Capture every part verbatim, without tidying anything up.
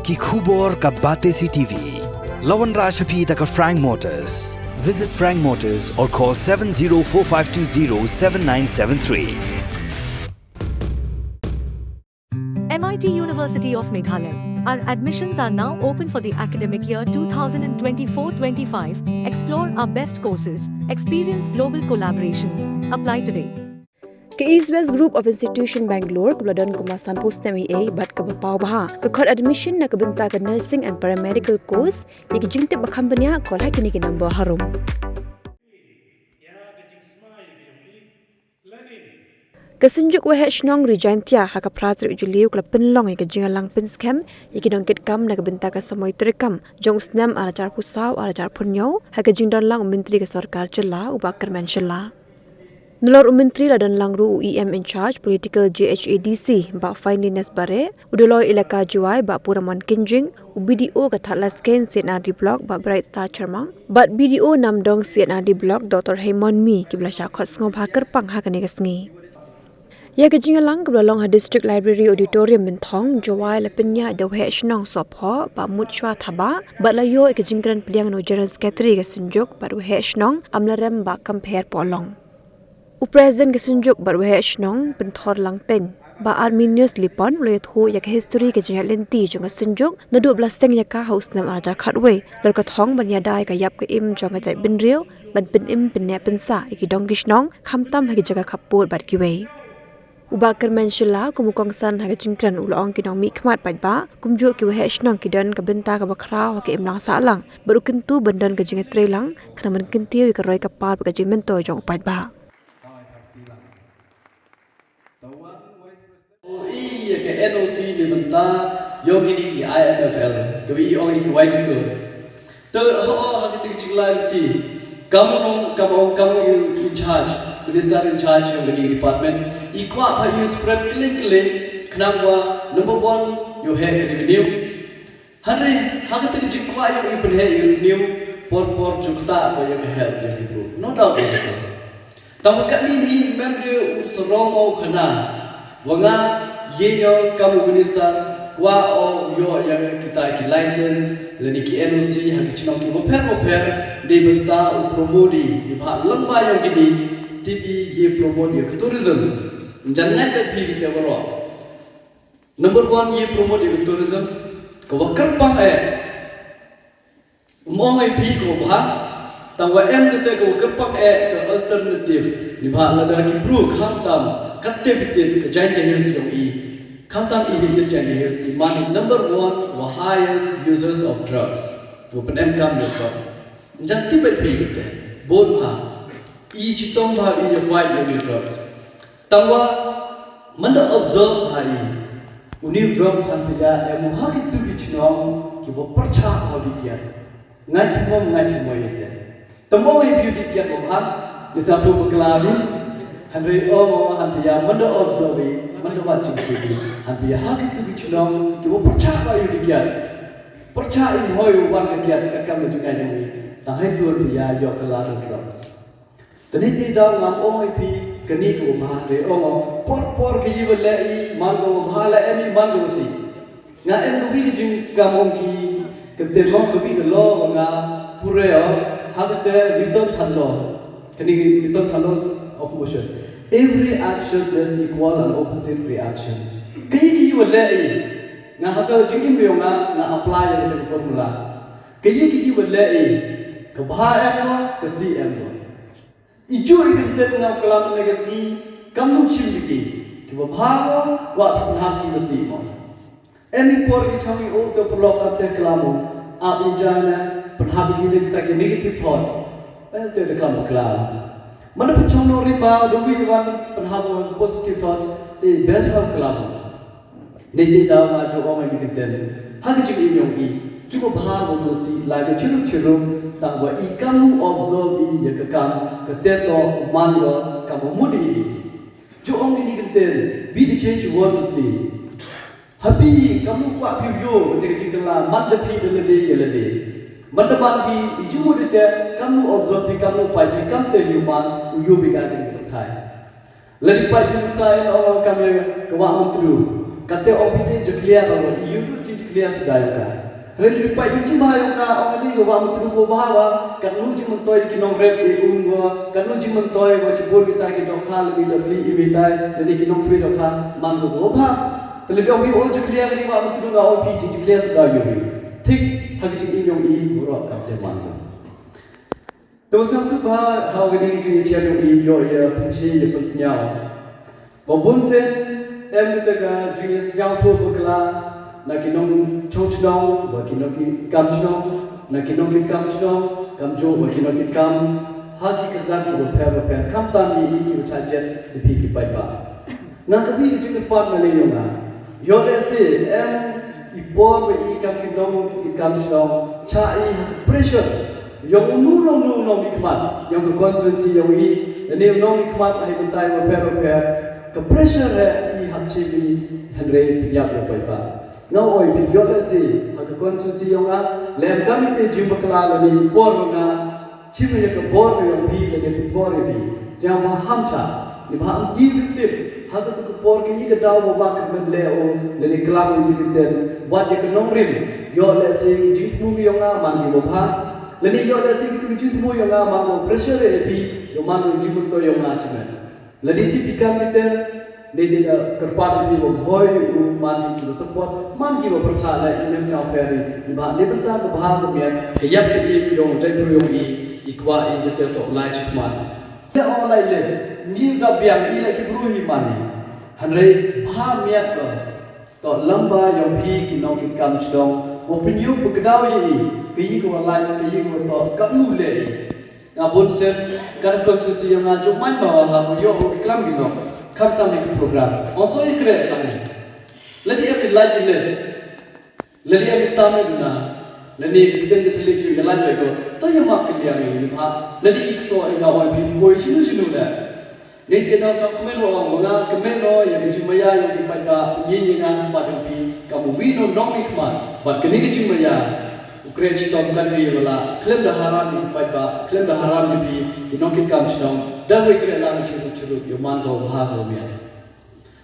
Ki khubor ka Batesi T V. La wanrah sha phi da ka Frank Motors. Visit Frank Motors or call seven zero four five two zero seven nine seven three. M I T University of Meghalaya. Our admissions are now open for the academic year two thousand twenty-four twenty-five. Explore our best courses, experience global collaborations. Apply today. Ka East West Group of Institution Bangalore kaba la don kumba sanphew snem eiei bad kaba paw bha ka khot admission na ka bynta ka nursing and paramedical course. Ïa ki jingtip ba kham bniah call ha kine ki number harum. Ka Synjuk Waheh Shnong Ri Jaintia ha ka phra tarik Jylliew ka la pynlong ïa ka jingïalang pynskhem ïa ki nongkitkam na ka bynta ka samoi treikam jong u snem ar hajar arphew saw ar hajar arphew hynñiew ha ka jingdon lang u Myntri ka Sorkar Jylla u Bah Kyrmen Shylla. Nalor u Myntri la don lang ruh u E M in charge political J H A D C Bah Finelyness Bareh, u Doloi Elaka Jowai Bah Puramon Kynjing, u B D O ka Thadlaskein C and R D Block Bah Bright Star Sharma bad B D O Namdong C and R D Block Doctor Heimon Mi kiba la shah khot sngewbha kyrpang ha kane ka sngi. Ïa ka jingïalang kaba la long ha District Library Auditorium Mynthong, Jowai la pynïaid da u Waheh Shnong Sohphoh Bah Mutshwa Thabah bad la ïoh ïa ka jingkren pdiang na u General Secretary ka Synjuk bad u Waheh Shnong Amlarem Bah Kampher Pohlong. U President ka Synjuk bad u Waheh Shnong Pynthor Langteiñ Bah Arminius Lipon u la ïathuh ïa ka history ka jingïaid lynti jong ka Synjuk naduh ba la seng ïa ka ha u snem ar hajar khatwei, lada ka thong ban ïada ïa ka ïap ka im jong ka jaitbynriew, ban pynim pynneh pynsah ïa ki dong ki shnong khamtam ha ki jaka khappud bad kiwei. U Bah Kyrmen Shylla kum u kongsan ha ka jingkren u la ong ki nongmihkhmat paidbah kumjuh ki Waheh Shnong ki don ka bynta kaba khraw ha ka imlang sahlang bad u kyntu ban don ka jingïatreilang khnang ban kyntiew ïa ka roi ka par bad ka jingmyntoi jong u paidbah. O i ïa ka N O C na bynta ïa kine ki I M F L, kaba i ong ïa ki Whitestone. Te ho ha kata ka jinglai lynti, kam u nong, kam u, kam u in charge, minister in charge ïa kane ka department, i kwah ba ïa u spread kylliang kylliang, khnang ba number one ïa u heh ka revenue. Hynrei ha kata ka jingkwah ïa u pynheh ïa u revenue, por por ju ktah ba ïa ka help ïa u. No doubt about it. Tang ba katne ni mem de u sarong o khana. Wa nga ïa ïa kam u minister kwah o ïoh ïa kita ki license lane ki N O C ha ki chnong ki bapher bapher, dei bynta u promote i, i ba lang ba ïa kini tip i ïa promote ïa ka tourism. Jan ngai phi kita baroh. Number one, ïa promote ïa ka tourism. Ka wa kyrpang eh. Ym ong ïa phi ka wa bha. Tang wa em kata ka wa kyrpang eh ka alternative. Ni ba lada ki bru khamtam kate bitit ka Jaintia Hills yong i. Khamtam i East Jaintia Hills i man number one wa highest users of drugs. Wa pynem kam ïa ka. Jan tip ïa phi kata. Bun bha. I chitom bha i ïa fight ïa drugs. Tangwa, manda observe ha i. Uni drugs han pia em ha ki tu ki chnong ki wa pyrchah ha ki kiat. Ngai ki mo, ngai ki mo ite. Tamo i piu ki kiat mo ha. Ni sa tu bakla ni. Han ri o mo han pia manda observe i, manda wat jing tu. Han pia ha ki tu ki chnong ki wa pyrchah ha ki kiat. Pyrchah i hoi wan ki kiat ka kam ni jingai ni. Tang hai tu pia ïa ka la drugs. Tani ti daw ngam ong ïa phi kani ka wa bha re ong ong por por ka yi wa leh i man ka wa bha la em i man ka wa si. Nga em ka wi ka jingkam ong ki ka te mong ka wi ka lo wa nga pure o ha ka te Newton thang lo. Kani Newton thang lo of motion. Every action is equal and opposite reaction. Ka yi ka yi wa leh i nga ha ka jingim wa nga nga apply ïa ka formula. Ka yi ka yi wa leh i ka bha em o ka si em o. I ju i kyntet nga klam na ka sngi kam nu chim biki ki wa bha mo kwah pynhap ki wa si mo. Em i por i chong i o to pulok kam te klam mo ap i jana pynhap i kita ki negative thoughts. Em te de klam bakla. Mana pynchong no ri ba do wi wan pynhap mo positive thoughts. E best ba klam mo. Nei te daw nga ju ong ai mi kynten ha ka jingim yong i ki ba bha ba ba si la ka chirum chirum tang ba i kam observe i ïa ka kam ka te to man ba kam ba mut i. Ju ong ni kynten, be the change you want to see. Ha phi kam nu kwah phi ïoh te ka jingkylla man da phi da lade ïa lade. Man da man phi i ju mut i te kam nu observe phi kam nu pai phi kam te ïoh man u ïoh bi ka ka ni thai. Lada pat ki nuksa in ong kam le ka wah mentru. Kata ong phi dei jakhlia ka wa, ïoh ruh jingjakhlia suda ïa ka. Hynrei lada phi peit ïa ka jingbaha ïa ka, ong lei ka Wah Myntdu ka baha wa, katno jingmyntoi ki nongrep i um wa, katno jingmyntoi wa shibun kita ki dohkha lane ki dohthli i mitai lane ki nongkhreh dohkha, man ka wa bha. Te lada ong phi ong jakhlia ka dei Wah Myntdu, nga ong phi jingjakhlia suda ïoh hi. Thik ha ka jingim jong i, waroh kam te man ka. Te u sngewsuk bha ha kane ka jingïashem jong i, ïoh ïa pynshai ïa pynsngew. Ba bun sien em kata ka jingïasngewthuh bakla na ki nongshong shnong, wa ki nongkitkam shnong, na ki nongkitkam shnong, kamjooh wa ki nongkitkam ha ki kyrdan kiba pher bapher, khamtam ïa i kiba shah jied, ïa phi ki paidbah. Nga ka wi ka jingkyrpad na liang yong nga. Ïoh lehse em i por ba i kam ki nongkitkam shnong shah i ha ka pressure yong uno uno uno u nongmihkhmat yong ka constituency yong i, lane u nongmihkhmat ha i batai bapher bapher, ka pressure ha i hap shim i, hynrei pynïap ïa u paidbah. Nga ong ïa phi, ïoh lehse ha ka constituency yong nga leh em kam ite jingbakla lane i por ba nga shim ïa ka bor yong phi lane pynbor ïa phi, sngewbha ham shah. Neibhah ym tip, tip ha kato ka por ka ïa ka daw ba ma kyrmen leh o lane klam ïa ka ktien wat ïa ka nongrim. Ïoh lehse ka jingthmu yong nga man ki babha, lane ïoh lehse ka jingthmu yong nga man ba pressure ïa phi, ïoh man ka jingmyntoi yong nga shimet. Lada tip phi kam ktien, lada da kyrpad ïa phi ba hoi u man ki ba support, man ki ba pyrshah leh i mem sngewpher i, neibhah na bynta ka bha ka miat, ka ïap ka im yong u jaitbru yong i, i kwah i kata to lai chi thman. Ïa ong lai leh, ngi da biang i leh ki bru hi man i. Hynrei bha miat ba to lamba yong phi ki nongkitkam shnong, ba pynïoh ba kdaw ïa i, ka ïa ka wa lai, ka ïa ka wa to, ka u leh i. Nga bun sien, ka constituency yong nga jong man ba wa ha ba ïoh u klam ki nong. Khamtam ïa ka program. Ong to i kreh lang i. Lada em i lait i leh. Lada em i tam i duna. Lada i ktien ka thylliej ju i lait ba ko. To ïa map ka liang i neibhah. Lada i kso i nga oi phi boi shinu shinu leh. Ni te dang sa kmen wa ong nga kmen no ïa ka jingmaya ïa ki paidbah, ïa ïa nga ha khmat ïa phi, ka mu wi no nongmihkhmat. Bad kane ka jingmaya u kreh shitom kan wi wala khlem da haram ïa ki paidbah, khlem da haram ïa phi ki nongkitkam shnong, da wei kreh lang chirup chirup ïa man ka u bha ka u miat.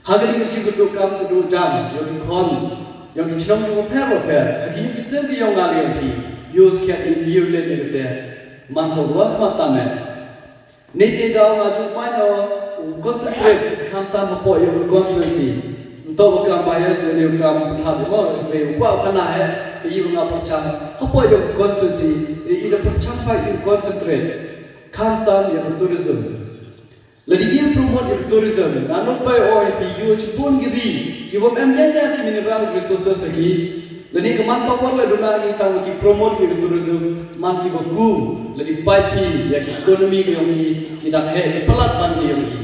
Ha kane ka jingkyrduh kam kyrduh jam ïa ki khon ïa ki shnong ki bapher bapher, ha ki ïa ki seng ki ïong nga ïa phi, ïa u skhem ïa u len ïa kate, man ka u wa khmat tam eh. Ni te daw nga jong phi no u concentrate khamtam hapoh ïa ka constituency. Nto ba klam bias lane u klam pynhap ïa mo, lane u kwah u khana eh, ka ïa nga pyrchang hapoh ïa ka constituency, i da pyrchang ba ïa u concentrate khamtam ïa ka tourism. Lada ïa promote ïa ka tourism, nga nud ba ïa o ïa phi ïa u chibun ki ri ki bym em ïa ïa ki mineral resources ha ki. Lane ka manpower la duna ngi tang ki promote ïa ka tourism, man ki ba ku, lada peit phi ïa ki economy ki ong ki, ki dang heh ki palat ban ki ong ki.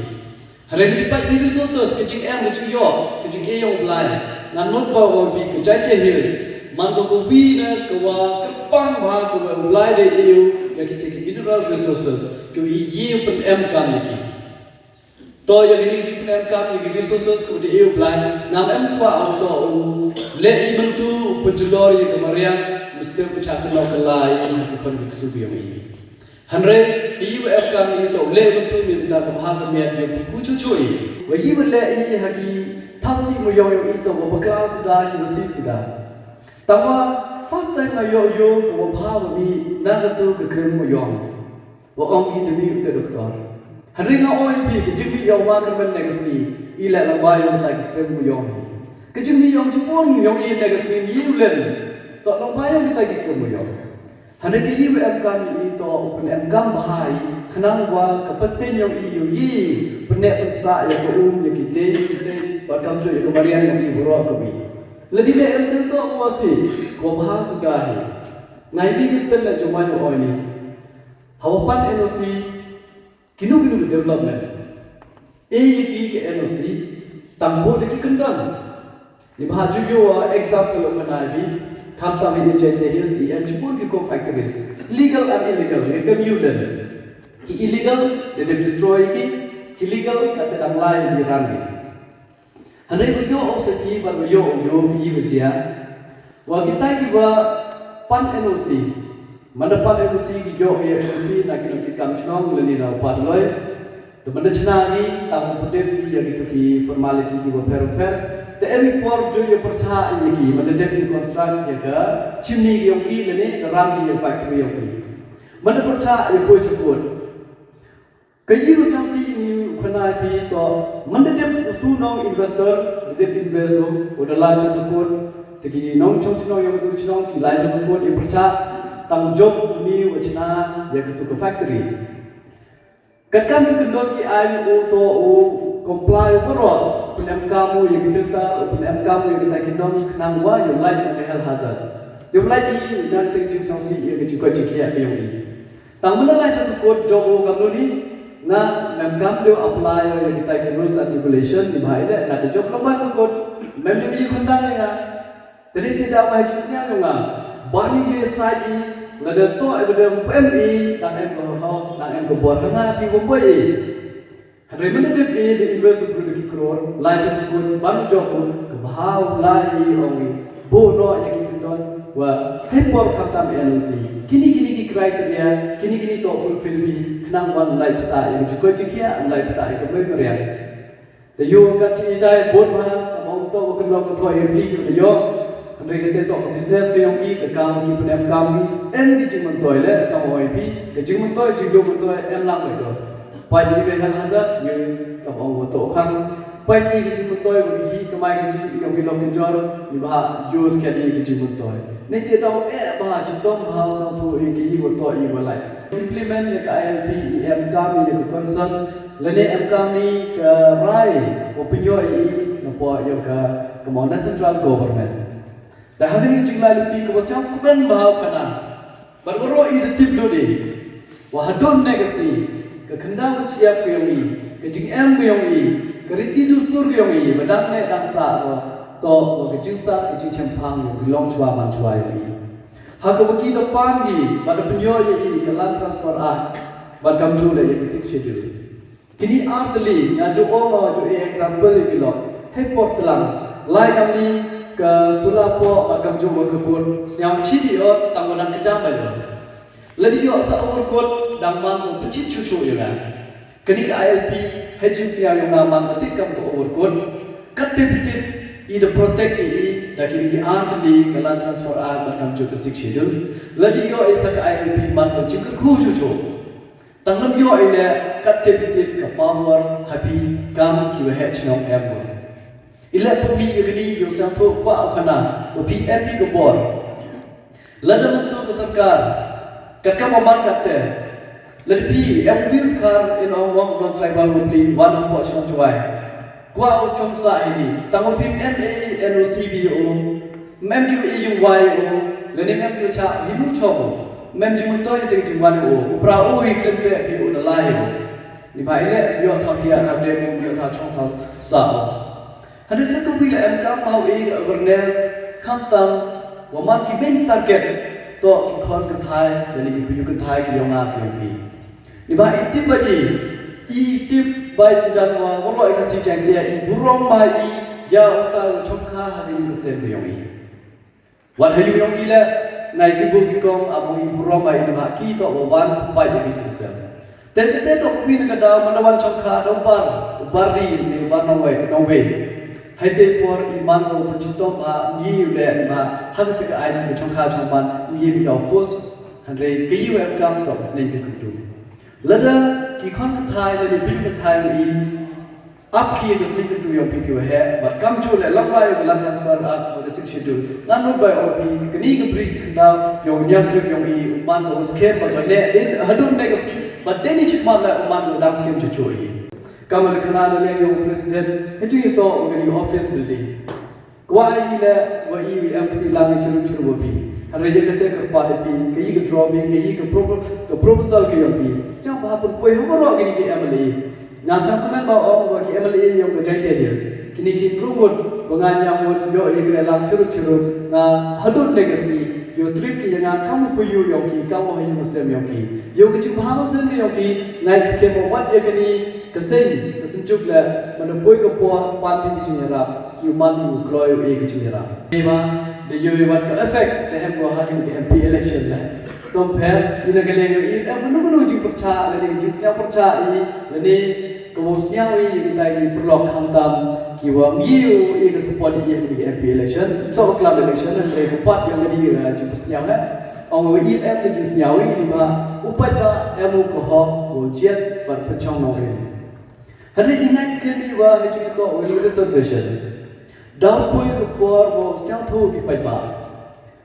Hynrei lada peit ki resources, ka jingem, ka jingïoh, ka jingïoh Blai. Nga nud ba ïa o ïa phi ka Jaintia Hills, man ka ka wi na ka wa kyrpang bha ka wa Blai da ïa ïa kita ki mineral resources, ka wi ïa pyn em kam ïa ki. To ïa kine ki jingpynem kam ïa ki resources ka dei u Blai, ngam em kwah u to u leh i mynta u pynjulor ïa ka mariang, mesti u pynshah kynnoh kylla ïa ki khon ki ksu ki ïong i. Hynrei ki ïa u em kam ïa to u leh i mynta ïa mynta ka bha ka miat ïa u pynku chuh chuh i. Wa ïa u leh i ha ki thang ti mo ïong ïong i to wa bakla suda ki wa sih suda. Tangwa first time nga ïoh ïoh ka wa bha wa mi na ka tu ka krim mo ïong. Wa ong i demi u te doktor. Hynrei nga ong ïa phi ka jingmih ïa u ma kyrmen next ni i leh lyngba ïa uta ki krim u ïong. Ka jingmih ïa u jingpun ïong i next ni i u len. To lyngba ïa uta ki krim u ïong. Hynrei ka ïa u em kam i to u pyn em kam bha i khnang wa ka pateng ïong i ïong i pynneh pynsah ïa ka um ïa ki dei ki sei bad kamjooh ïa ka mariang ïong i baroh ka wi. Lada leh em tem to u wa si ko bha suda hi. Ngai mi ki ten la jumai u oi ni. Hawa pan N O C kino kino ki development. E ïa ki ki N O C tang bud ki kyndon. Ni bha ju ïoh example of an I B khamtam i East Jaintia Hills i em jibun ki coke factories. Legal and illegal ngi kem ïoh den. Ki illegal de de destroy ki, ki legal ka te dang lai di rang ki. Hynrei ba ïoh u seki bad ba ïoh u ïoh ki ba jia. Wa kita ki ba pan N O C. Manda pan N O C ki ïoh ïa N O C na ki nong ki kam chnong lane na u pat loi. Te manda chna ni tang u pdep ki ïa ki tu ki formality ki ba pher pher. Te em i por ju ïa pyrshah ïa ki, man da dep ïa construct ïa ka chimney yong ki lane ka ram ki ïa factory yong ki. Man da pyrshah ïa poi sha court. Ka ïing sngewsih ïa ngi u khana ïa phi to, man da dep utu nong investor, da dep invest u, u da lai sha court. Te ki nongshong shnong ïa utu shnong ki lai sha court ïa pyrshah, tang jop uni u chna ïa kitu ka factory. Katkam ki kyndon ki ai u to u comply u baroh, pynemkam u ïa ki filter, u pynemkam u ïa kita ki norms khnang ba ïoh lait na ka health hazard. Ïoh lait i na ka teng jingsngewsih ïa ka jingkoit jingkhiah ka yong i. Tang mynta lai sha court jop u kam ni, nga ngam kam dei apply ïa kita ki rules and regulation ni bha i leh, nga da jop lem bad ka court, mem dei i khundang ïa nga. Te dei te da ma ha jingsngew ïa nga. Ba ni ngi sai i, lada toh i ba dei em i, dang em ka hok, dang em ka bor ha nga ki bym boi i. Hynrei mynta dep i da invest u briew da ki klur, lai sha court, ba nu jop u, ka bha u lai i ong i. Buh noh ïa ki kyndon, wa, hei por khamtam N O C. Kini kini ki criteria, kini kini toh fulfill bi, khnang ban lai pta ïa ka jingkoit jingkhiah, lai pta ïa ka mei mariang. Te ïoh kat shi itai bun bha, tang ba u toh u kynnoh ka thoh ïa u dei ki u da ïoh. Hynrei kata toh ka business ka yong ki, ka kam ki pynemkam ki, em ki jingmyntoi leh, kam oi phi, ka jingmyntoi, jingduh myntoi, em lang leh ko. Pait ïa ka health hazard, ïa ka ong u toh khang. Pait ïa ka jingmyntoi, ba ki hi, kamai ka jing, ïa ki lok ki jor, ïa ba use ka ïa ka jingmyntoi. Ni te tang eh ba, shitom ba, u sngewthuh ïa ki, ïa u toh, ïa u lai. Implement ïa ka I L P, em kam ïa ka concern, lane em kam ïa ka rai, u pynïoh ïa i, na poh ïa ka, ka mo na central government. Te ha kane ka jinglai luti kaba sngewkmen bha u khana. Bad baroh i da tip lut i. Wa hadon ne ka sngi, ka khyndaw ka jingïap ka yong i, ka jingem ka yong i, ka riti dustur ka yong i, ba dang ne dang sah wa, toh wa ka jingstad ka jingshemphang yong i long shuwa man shuwa yong i. Ha kaba ki da pan ki, bad da pynïoh ïa i ka Land Transfer Act, bad kamjooh leh ïa ka Sixth Schedule. Kini ar tylli, nga ju ong, nga ju ai example ïa ki lok. Hei por tlang, lai kam ni ka sula poh, bad kamjooh wa ka court, sngewsih di o, tang wa dang kjam ba ïoh. Lada ïoh sa overcoat, dang man u pynshit shuh shuh ïa nga. Kane ka I L P, hei jingsngew ïa nga man ba tip kam ka overcoat. Kat tip tip, i da protect ïa i, da kini ki ar tylli, ka Land Transfer Act, bad kamjooh ka Sixth Schedule. Lada ïoh i sa ka I L P man ba jingkyrkhu shuh shuh. Tang lem ïoh i leh kat tip tip ka power ha phi kam ki waheh chnong em mo. I leh pynmih ïa kane ïoh sngewthuh kwah u khana, wa phi em phi ka bor. Lada mynta ka sorkar, kat kam u man kat te. Lada phi em wheel car in ong ong non tribal mo phi wan ong poh chnong Jowai. Kwah u chong sah ïa i, tang u phim em ei N O C bi u, mem ki u ei yung wai u, lane mem ki u cha hi mu chong u, mem jingmyntoi te jingwan u, u pra u hi khlem be bi u na lai u. Ni ba ile yo thaw tia thaw de mu yo thaw chong thaw sah u. Hynrei sa ka wi la em kam ba u ei ka awareness, khamtam, wa man ki main target, to ki khon kynthai, lane ki briew kynthai ki yong nga ki yong phi. Ni ba i tip ba i, i tip ba i jan wa, wa ro i ka si jang tia i, burom ba i, ya uta u chongkha ha ka ïing ka sem ka yong i. Wat ha ïing yong i le, ngai ki bu ki kong, amo i burom ba i ni ba ki to wa wan, ba i ki ka sem. Te ka te to ka wi na ka daw, man da wan chongkha, da u bar, u bar ri, ni u bar nong wei, nong wei. Hai te por i man ko pynchitom ba, ngi u le, ni ba, ha ka te ka ai, ka chongkha chongman, ngi bi ka force, Hynrei ka ïing em kam to ka sneng ka kyntu. Lada ki khon kynthai lane briew kynthai u i ap ki ka sneng kyntu yong phi ki waheh, bad kamjooh leh lang bai ka Land Transfer Act bad ka Sixth Schedule. Ngan nud bai ong phi kane ka briew khyndaw yong Niangtrip yong i u man ka u skhem bad ba ne dei hadum ne ka sneng bad dei ni chikmat leh u man ka u dang skhem chuh chuh i. Kam la khana na liang yong u president, ha jingïatoh u kane ka office building. Kwah i leh wa i em kti lang i chirup chirup wa phi. Hynrei ïa kata kyrpad ïa phi, ka i ka drawing, ka i ka propo-, ka proposal ka yong phi. Sngewbha pynpoi ha waroh kine ki M L A. Nga sngewkmen ba ong wa ki M L A yong ka Jaintia Hills. Kine ki briew ba nga ñiam wan ïoh ïa ka lang chirup chirup. Nga hadut ne ka sngi ïoh treat ki ïa nga kam u payu yong ki, kam u hayu u sem yong ki. Ïoh ka jingbha u sem yong ki, nga i skhem wa wat ïa kane ka seng, ka seng juk leh, man u poi ka por, pan phi ki jingïarap. Ki u man ki u kloi u e ki jingïarap. Eba, da ïoh ïa wat ka effect, da em ko ha ki M P election da. Tom pher, ina ka liang ïoh i, em mano mano jingpyrchah, lane jingsngew pyrchah i, lane Ka wa sniaw i kita i paralok khamtam ki wa myiu i ka support i ki M P election. To ka club election hynrei ka pat yong ka di ka jingpynsniaw ha. Ong wa i em ka jingsniaw i ba u paidbah em u ka hok wa jied bad pynchong nongrim. Hynrei i ngait skhem i wa ha jingto wa i reservation. Daw poi ka por wa sniaw thu ki paidbah.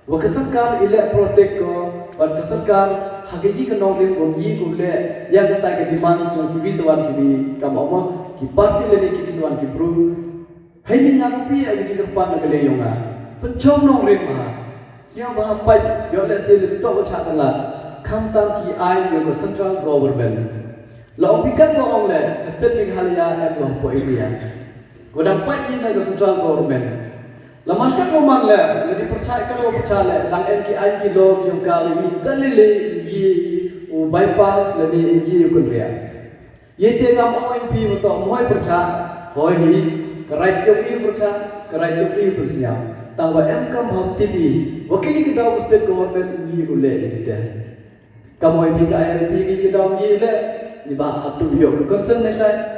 Wa ka sorkar i leh protect ko, bad ka sorkar ha ka i ka nongrim wa i ko leh, ya ka tai ka demand so ki wi tawan ki wi kam omo, ki party lane ki wi tawan ki bru. Hai ni nga ka pi ya ka jingkyrpad na ka leng yong nga. Pynchong nongrim ha. Sniaw ba ha pait, yo leh se le to wa cha ka lat. Khamtam ki ai yo ka central government. La ong pikat wa ong le, ka state Meghalaya em wa po India. Wa dang pait hi na ka central government. La man kat wa man le, la di percaya kat wa percaya le, dang em ki ain ki lo ki yong ka le i, da le le, i, u bypass le ni, i, u kunria. Ye te ngam ong i pi wa to moi percaya, hoi hi, ka right siok i percaya, ka right siok i persnya. Tang wa em kam hom tipi, wa ki ki daw state government i, u le, i te. Ka moi pi ka I L P ki ki dom yi le, ni ba ap tu yok ka concern ne tai.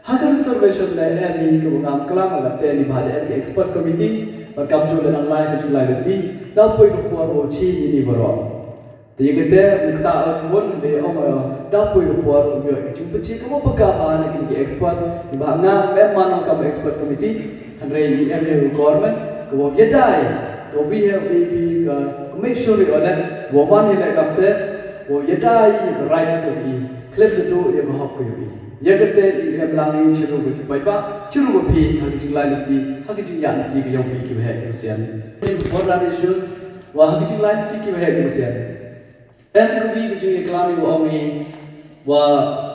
Ha ka reservation le, eh, ni ka bungam kelam la te ni ba le, eh, expert committee, ba kam chu le nang lai ka chu lai le ti, da poi ka por wo chi ni ni baro. Te ye ka te, mukta os bun, de ong, eh, da poi ka por wo yok ka chu chi ka mo pa ka ba ne ki expert, ni ba nga, em man ka expert committee, hynrei ni em government, ka wo ye dai, ka wi he wi pi ka, ka make sure yo le, wo man hi le kam te, Wa yada i ka rights ka i, khlem da duh ya ka hok ka i. Ya ka te i em lang i chiru ka ki paidbah, chiru ka phi, ha ka jinglai lynti, ha ka jingïaid lynti ka yong i ki waheh ki wasian. Border issues, wa ha ka jinglai lynti ki waheh ki wasian. Em ka wi ka jingïaklam i wa ong i, wa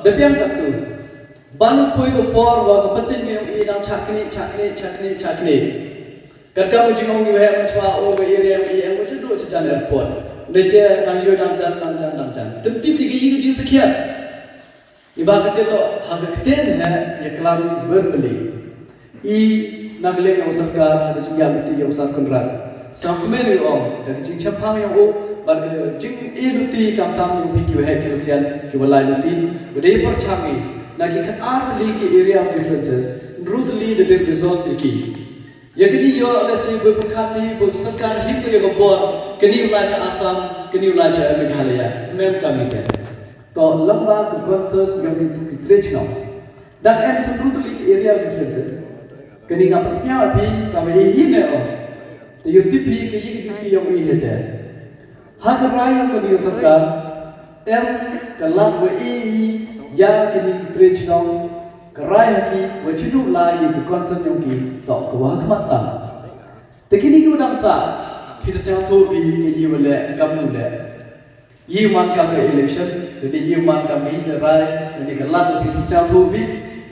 da biang ka tu. Ban poi ka por, wa ka patin ka yong i dang chakni, chakni, chakni, chakni. Katkam ka jingong ki waheh mynchwa o ka area ki em ka jadu cha jan airport. Ndei te nang yu dang jan, dang jan, dang jan. Tem tip i ka i ka jingsakhiat. I ba kate to ha ka ktien he ya klam verbally. I na ka liang yong sorkar ha ka jingyam ti yong sar Conrad. Sa kmen i ong da ka jingchemphang yong o ba ka jing i luti kam tam yong phi ki waheh ki wasian ki walai luti. Ba dei pyrchang i na ki khat ar tylli ki area of differences. Nru tylli da dep resolve ki. Ya kani yo lesi bui pyrkhat ni bui sorkar him ya ka bor kani u lai cha Assam kani u lai cha Meghalaya mem ka mite. To lamba ka concern yong ki tu ki tre chnong. Dak em sum tu ki area differences. Kani nga pynsnyaw phi ka ba hi hi ne o. Te yo tip hi ka yi ki yong i hete. Ha ka rai yong kani ka sorkar em ka lad wa i ya kini ki tre chnong ka rai ha ki wa chidu la ki ka concern yong ki to ka wa ha khmat tam. Te kini ki u dang sa phi da sngewthuh phi ka yi wa leh kam u leh. Yi man kam ka election, dei yi man kam ka yi ka rai, dei ka lad phi da sngewthuh phi.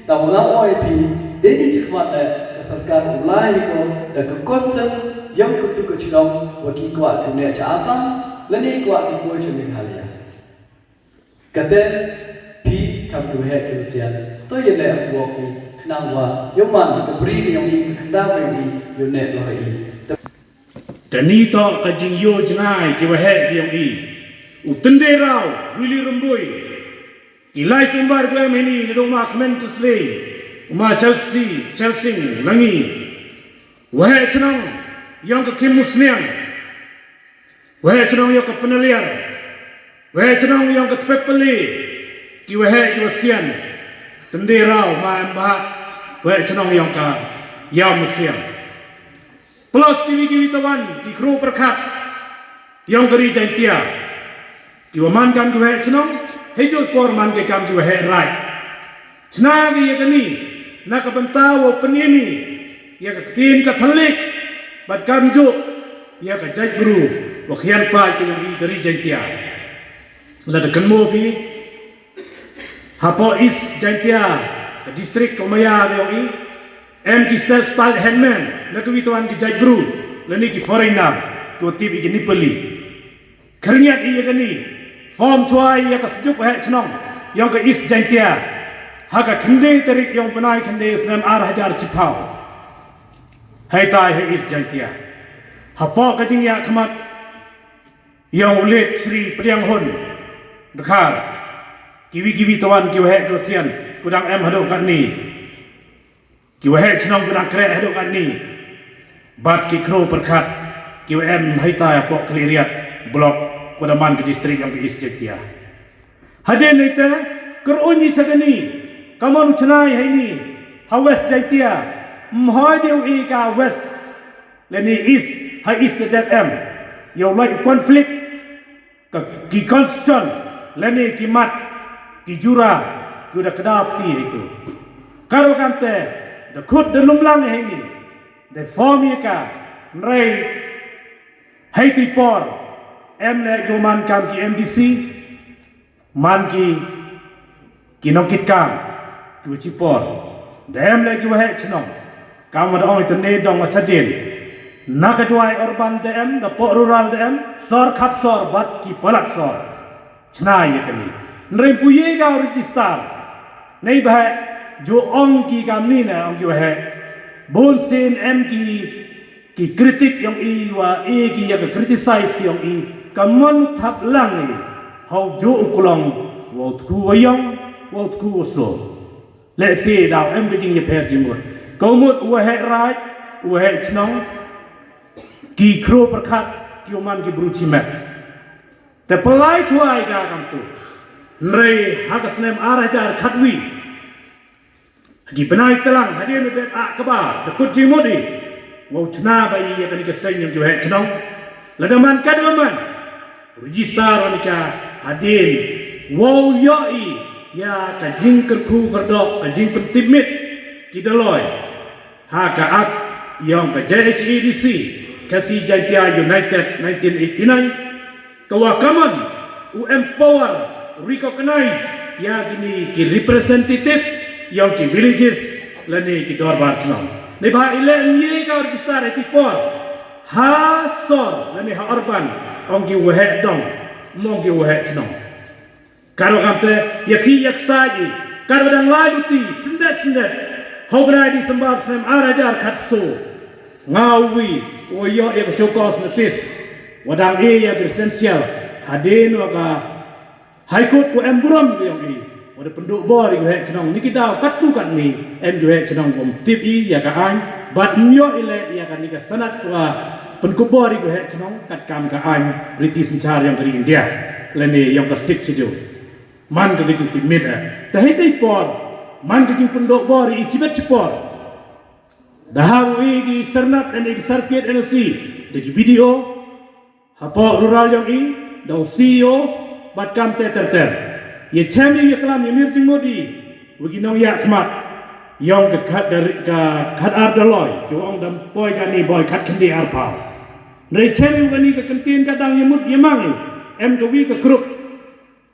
Tang wa nga oi phi, dei ni chi khmat leh ka sorkar u lai ko da ka concern yong ka tu ka chnong wa ki kwah ki ne cha Assam, lane kwah ki poi cha Meghalaya. Kate phi kam ki waheh ki wasian, to ye leh wok i khnang wa yong man ka bri ka yong i ka khyndang ka yong i yong ne lo i. Kani to ka jingyo jngai ki waheh ki yong i. U Tyndai Rao, Willy Rymbui. Ki lai kumbar gwem hini ni dong ma kmen tu slei. Ma Chelsea, Chelsea, langi. Waheh chnong yong ka Kim Musniang. Waheh chnong yong ka Penaliar. Waheh chnong yong ka Tpepali. Ki waheh ki wasian. Tyndai Rao ma em ba. Waheh chnong yong ka Yaw Musiang. Plus kiwi kiwi tawan ki khru pyrkhat yong ka ri Jaintia. Ki wa man kam ki waheh chnong, hei jut por man ki kam ki waheh rai. Chna ki ya kani, na ka bynta wa pynim i, ya ka ktien ka thalik, bad kam juk, ya ka jaitbru, wa khian pa ki yong i ka ri Jaintia. Lada kynmo ki, hapoh East Jaintia, ka district ka maya ka yong i, em ki self styled headman, na ka wi tawan ki jaitbru, lane ki foreigner, ki wa tip i ki Nepali. Khyrngiat i ya kani, form chwa i ya ka sjuk heh chnong, yong ka East Jaintia, ha ka khyndai tarik yong bnai khyndai snem ar hajar chiphaw. Hei tai hei East Jaintia. Hapoh ka jingya khmat, yong u late Shri Pdiang Hun Dkhar. Kiwi kiwi tawan ki waheh ki wasian. Ku dang em haduh katni. Ki waheh chnong ku dang khreh haduh katni. Bad ki khru pyrkhat ki wa em haitai hapoh Khliehriat block ku da man ka district yong ka East Jaintia. Hadien neite kyrunyi chagani kamon u chnai haini ha West Jaintia. Mhoi deu i ka West leni East ha East da em yow lai u conflict ka ki constitution leni ki mat ki jura ki da kda pti haitu. Karo kamte da khut da lumlang haini da form i ka nrei haiti por em le yow man kam ki M D C man ki ki nongkitkam ki wa chi por da em le ki waheh chnong kam wa da ong ita ne dong wa chadien na ka Jowai urban da em da poh rural da em sor khap sor bad ki palat sor. Chna ya kani nrem pu ye ga register nei ba jo ong ki kamni na ong ki waheh bun sin em ki ki critic yong i wa i ki ya ka criticize ki yong i ka mon thap lang i hau ju u klong wa u tku wa yong wa u tku wa so. Le si daw em ka jing ya pher jing mut ka u mut u wa heh raij u wa heh chnong ki khro pyrkhat ki u man ki bru chimet. Te pelai thuai ka kam tu nrei ha ka snem ar hajar khatwi. Hagi bnai telang hadien u det a kaba da kut jingmut i wow chna ba i ya kani ka seng yong ki waheh chnong. Lada man ka da man register wa nika hadien wow yo i ya ka jingkyrkhu kyrdoh ka jingpyntipmit ki daloi ha ka ak yong ka J H A D C ka si Jaintia United nineteen eighty-nine. Ka wa kaman u empower recognize ya kini ki representative yong ki villages lane ki dorbar chnong. Ne ba ile ngi ka register e ti por ha sor lane ha urban ong ki waheh dong mong ki waheh chnong. Karo kamte ya ki ya ksai i karo dang lai duti sendet sendet. Hau bnai Disembar snem ar hajar khatso nga wi wa yo ya ka chokos notis. Wadang e ya essential hadien wa ka High Court ku em burom ka yong i wa da pynduh bor i ku heh chnong ni ki daw kat tu kat ni em ku heh chnong bom tip i ya ka ain. Bad nyo i le ya ka ni ka sanat ku wa pynkup bor i ku heh chnong kat kam ka ain riti synchar yong ka ri India lane yong ka Sixth Schedule. Man ka ka jingtip mit eh ta hei tei por man ka jingpynduh bor i chibet chipor. Da ha u i ki sernat lane ki certificate N O C da ki B D O hapoh rural yong i da u C E O bad kam te ter ter. Ye chem i ye klam ye mir jingmut i wa ki nong ya khmat yong ka khat da ka khat ar da loi ki ong dam poi ka ni boi khat khyndi ar pau. Nrei chem i wa ni ka kyntien ka dang ye mut ye mang i em ka wi ka krup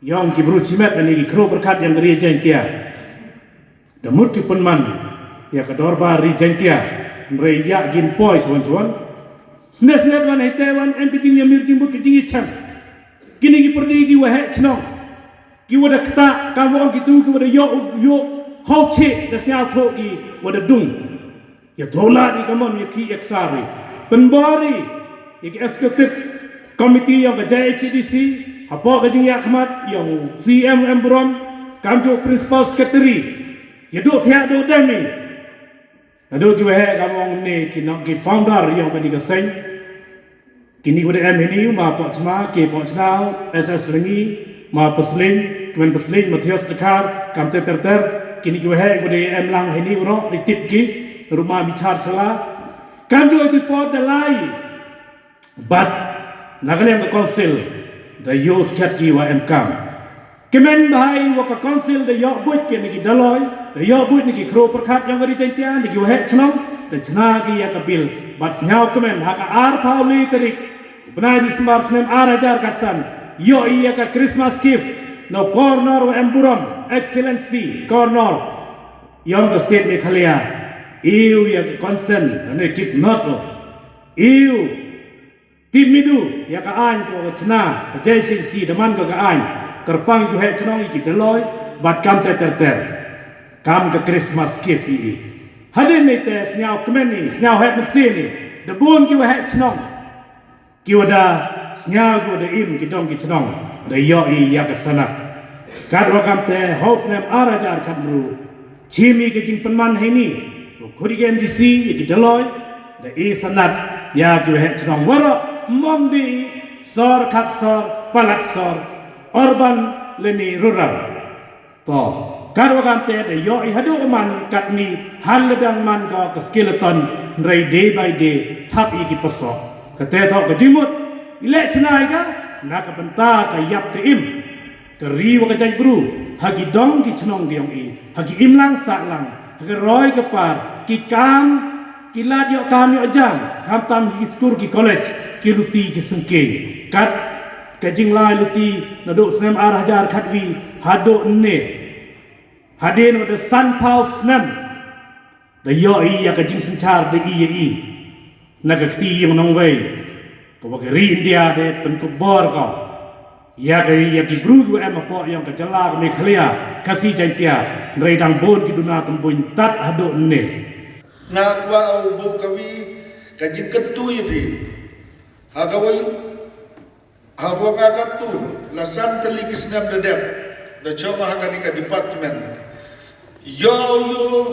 yong ki bru chimet ani ki kro berkat yang ri Jaintia. Da mut ki pynman ya ka dorbar ri Jaintia nrei ya gin poi chuan chuan. Sne sne wan hei te wan em ki jing ya mir jing but ki jing i chem. Kini ki perdi ki waheh chnong ki wada kta kam wong ki tu ki wada yo yo hau che da sniaw tho ki wada dung. Ya thola di kamon ya ki eksari pynbori ya ki executive committee yong ka J H A D C hapoh ka jingya khmat yong C M M Brom kam ju principal secretary ya do thia do demi. Ado ki waheh kamong ne ki nong ki founder yong ka di ka seng. Kini wada em hini ma pochma ke pochna S S Lengi ma pesling kmen pesling Matthias Dekar kam ter ter ter. Kini ki waheh wada em lang hini wro di tip ki ruma bichar sala. Kam ju di pot da lai. But na ka liang ka council da yo skat ki wa em kam. Kmen bahai wa ka council da yoh buit ki ni ki daloi da yoh buit ni ki kro perkat yong ka ri Jaintia ni ki waheh chnong da chna ki ya ka bil. But snyaw kmen ha ka ar pau li tarik bnai Disembar snem ar hajar katsan yo i ya ka Christmas gift no Kornor wa em burom Excellency Kornor yong ka state Meghalaya. Iu ya ka consent ne gift not o iu Tip midu ya ka ain ko ka chna ka J C C da man ko ka ain kyrpang ju heh chnong i ki daloi bad kam te ter ter kam ka Christmas gift i. Hadin ni te snyaw kmen i snyaw heh mesi ni da bun ki wa heh chnong ki wa da snyaw ki wa da im ki dong ki chnong da yo i ya ka sanat. Katwa kamte ha u snem ar hajar khatnru, chim ïa ka jingpynman heini, u khut ïa ki MDC, ïa ki Dolloi, da i sanad ïa ki waheh chnong waroh, mong di sor, khat sor, palat sor, urban lane rural. To, katwa kamte da ïoh i haduh man katni, hangne dang man ka, ka skeleton, hynrei day by day thap ïa ki pasoh. Kate to ka jingmut i leh chna ïa ka na ka bynta ka ïap ka im, ka ri wa ka jaitbru, ha ki dong ki chnong ki ong i, ha ki imlang sahlang, ha ka roi ka par, ki kam, ki lad ïoh kam ïoh jam, khamtam ha ki skul ki college, ki luti ki syngkien. Kat ka jinglai luti naduh snem ar hajar khatwi haduh ne, hadien wa da sanphew snem, da ïoh i ïa ka jingsynshar da i ïa i na ka kti ïong nongwei, ka wa ka ri India da pynkup bor ka ïa ka, ïa ki bru ki wa em hapoh ïong ka jylla ka Meghalaya, Khasi Jaiñtia, hynrei dang bun ki duna tymbuin tad haduh ne. Nga kwah u buh kawi ka jingkyntu ïa phi. Ha kawei, ha wa nga katto, la san tylli ki snem da dep da shong ha kane ka department. Ïoh, ïoh,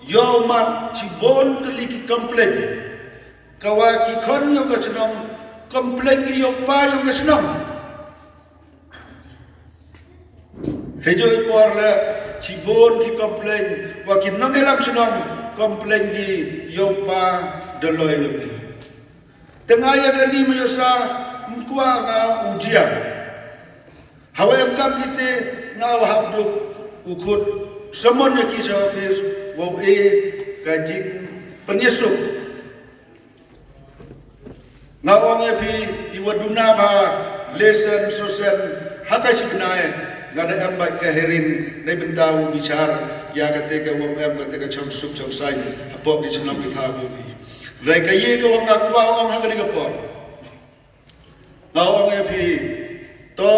ïoh man shibun tylli ki complain. Ka wa ki khon ïong ka shnong complain ki ïa u pa ïong ka shnong. Hei jooh i por leh shibun ki complain, wa ki nongïalam shnong complain ki ïa u pa Dolloi ïong i. Te nga ïa kani ma ïoh sa, ym kwah nga u jia. Ha wa em kam kite, nga wa hap duk u khut summon ïa ki sha office, wa u e ka jingpynïasuk. Nga ong ïa phi, i wa duna ba lesen sosen ha ka shi bnai, nga da em bad ka hearing na bynta u bishar ïa kate ka wa em kate ka chongsuk chongsaiñ hapoh ki shnong ki thaw ki. Hynrei ka ïa ka wa nga kwah ong ha kane ka por, nga ong ïa phi, to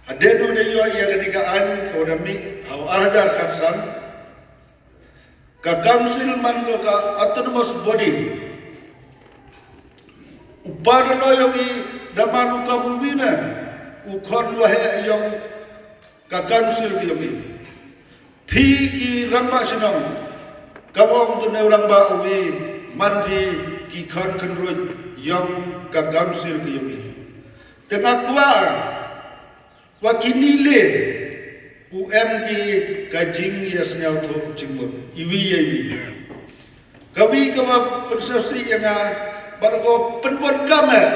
hadien u da ïoh ïa kane ka aiñ ka wa da mih ha u ar hajar khatsan, ka council man ko ka autonomous body. U pa Dolloi ïong i da man u kam u wina u khon waheh ïong ka council ïong i. Phi ki rangbah shnong, ka ong tu ne u rangbah u wi, man phi ki khon khynruit ïong ka council ïong i. Te nga kwah wa kini le u em ki ka jingïasngewthuh jingmut iwi ïa iwi. Kawi ka wa pynsngewsih ïa nga bad ko pynbun kam eh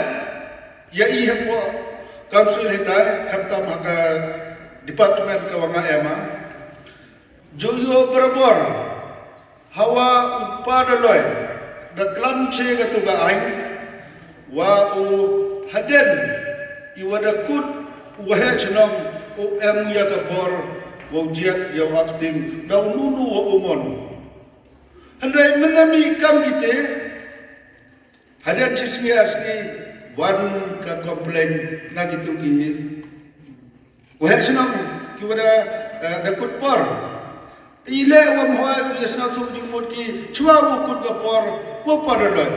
ïa i hapoh council hitai, khamtam ha ka department ka wa nga em ah. Ju ïoh barabor ha wa u pa Dolloi da klam che katu ka aiñ, wa u hadien i wa da kut u waheh shnong u em ïa ka bor wa u jied ïa u acting da u nunu wa u mon. Hynrei mynta mih kam kite, hadien shi sngi ar sngi wan ka complain na kitu ki waheh shnong ki wa da, eh, da kut por. I leh wa mhoi u ïasngewthuh jingmut ki, shuwa u kut ka por wa u pa Dolloi.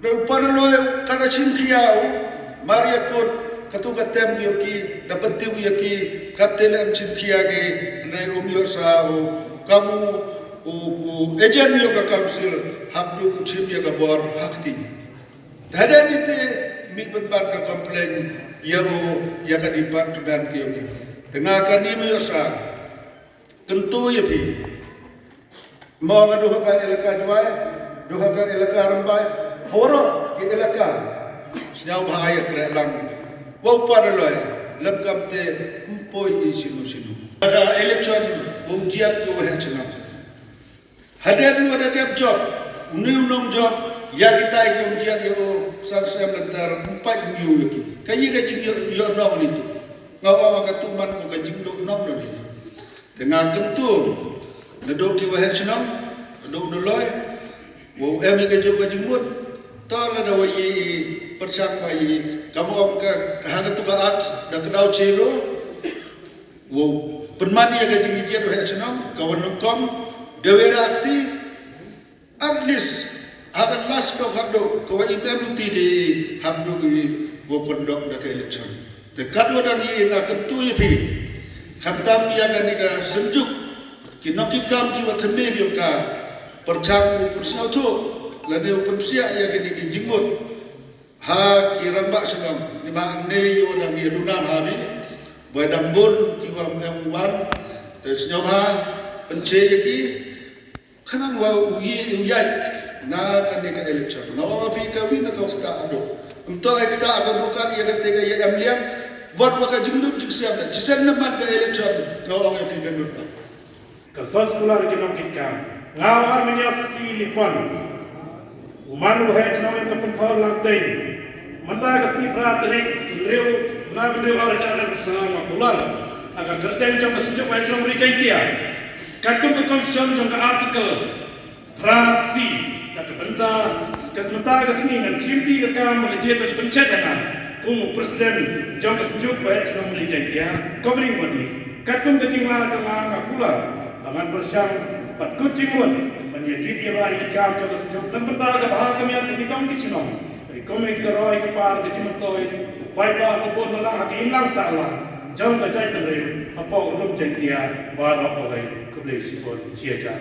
Da u pa Dolloi ka da shim khia u, mar ïa kut katu ka tem ïa ki, da pyntip ïa ki, kate leh em shim khia ki, hynrei um ïoh sa u kam u, u, u agent ïa ka council, hap du u shim ïa ka bor ha kti. Hadien ite mih pynban ka complain ïa u, ïa ka department ki ïa u. Te nga kani ma ïoh sa kyntu ïa phi. Mo nga du ha ka elaka Jwai, du ha ka elaka Rymbai, ha waroh ki elaka. Sngewbha ïa kren lang. Wa u pa Dolloi, lem kam te ym poi i sino sino. Ka election wa u jied ki waheh shnong. Hadien wa da dep jop, u ni u nongjop, ïa kitai ki ym jied ïa u san sem lynter, ym pat ym ïoh ïa ki. Ka ïa ka jingïoh, ïoh nong ni tu. Nga ong ka tu man ko ka jingduh nong ni. Te nga kyntu, naduh ki waheh shnong, naduh u Dolloi, wa u em ïa ka jong ka jingmut, to lada wa ïa pyrshang wa ïa, kam ong ka, ha ka tu ka akt, da ka daw che ruh, wa u pynman ïa ka jingïajied waheh shnong, ka wa nyngkong, da wa ïa kti, at least, ha ka last ka wa hap dok, ka wa im em ti de, hap dok i, wa pyndok da ka election. Te katwa dang ïa nga kyntu ïa phi, khamtam ïa kane ka synjuk, ki nongkitkam kiwa thymme ki ong ka pyrshang u pynsngewthuh lane u pynpsiah ïa kine ki jingmut ha ki rangbah shnong, namar ne ïa u dang ïa duna ha phi, ba dang bun kiwa em wan. Te sngewbha pynche ïa ki, khnang wa u ïe u ïaid na kane ka election. Nga ong ïa phi, ka win ka ktah haduh. Ym toh ktah ka dukan ïa kata ka ïa em liang, wat wa ka jinglut jingsiam da. Chisien na man ka election, nga ong ïa phi, da lut ba. Ka soskular ki nongkitkam. Nga ong mynta si lipon. U man u heh chnong ka pynthor lang teng. Mynta ka sngi phra tarik hynriew, na hynriew ar hajar arphew saw nga kular ha ka kyrteng jong ka Synjuk Heh Chnong Ri Jaiñtia, katkum ka Constitution jong ka Article phra C, da ka bynta ka, mynta ka sngi ngan shim ïa ka kam ka jied ban pynchet ïa nga kum u President jong ka Synjuk Heh Chnong Ri Jaiñtia, governing body. Katkum ka jinglah jong nga, nga kular ba ngan pyrshang bad kut jingmut ban ïa kit ïa rai ïa ki kam jong ka Synjuk, na ka bynta ka bha ka miat ki dong ki shnong. Ri kum ki roi ki par, ki jingmyntoi, u paidbah, ka bun balang ha ka imlang sahlang jong ka jaitbynriew hapoh Ri Lum Jaiñtia baroh kawei. Khublei shibun, jia jia.